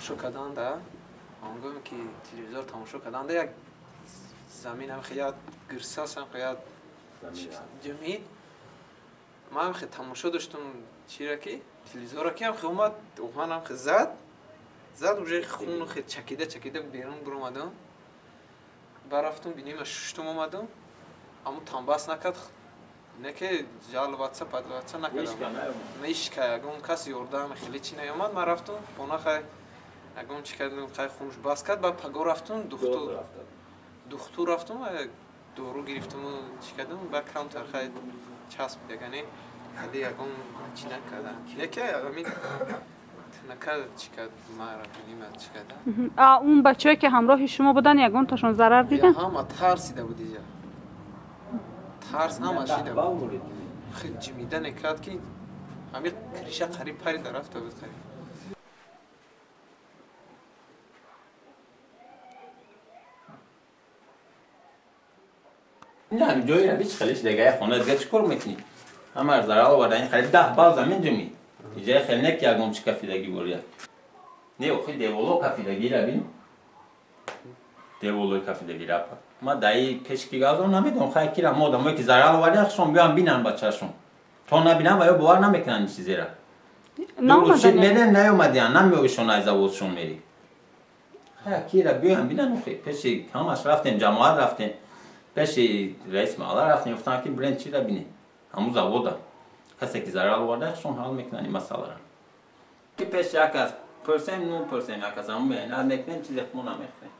Тамошо карданда, ҳангоме ки телевизор тамошо карданда, як замин ҳам як гирсас ҳам як ҷамид. Ман ҳам тамошо доштум чира ки телевизора ки ҳам омад, оҳан ҳам зад, зад уже хун чакида чакида берун буромадам. Барафтум бинима шуштум омадам. Аммо тамбас накард, не ки жаловаться падлаваться накардам. Ҳеч ягон кас ёрдам хеле чи наёмад. Ман рафтум хона, хай ягон чи кардам, хай хунш бас кард. Баъд паго рафтум духтур, духтур рафтум, дору гирифтуму чи кардам, баъд камтар хай часп ягане хеле ягон чи накардам. Не ки ҳамин тинака чи кард, мара бинима чи кардам. А он бачаҳое ки ҳамроҳи шумо буданд, ягонташон зарар диданд? Ҳама тарсида буд иҷа. Тарс ҳама шида буд. Хел ҷимида некард ки ҳамин криша қариб парида рафта буд қариб. Не, ҷои раби чи хелеш дега хона дига чӣ кор мекунӣ? Ҳама зарар оварда, ин хеле 10 бал замин ҷумӣ. Иҷаи хеле не ки ягон чи кафидагӣ бория. Не, охи деволо кафидагӣ рабин. Деволои кафидагӣ рапа. Ма даи пешки газо намедонам, хай кира мо одамое ки зарар оварда, хушон биён бинан бачаашон. То набинан ва ё бовар намекунанд ин чизера. Наомаданд? Мерен наёмадиян, намеоишон аз заводшон мери. Хай кира биён бинан охи пеши ҳамаш рафтем, ҷамоат рафтем. Пеши раис маҳалла рафтем, гуфтанд ки бирен чира бинед. Ҳамун завода. Касе ки зарар оварда, хушон ҳал мекунанд ин масъаларо. Ки пеш як кас пурсем, ну пурсем, як кас ҳамун меяд, мекунем чизе мо намехӯрем.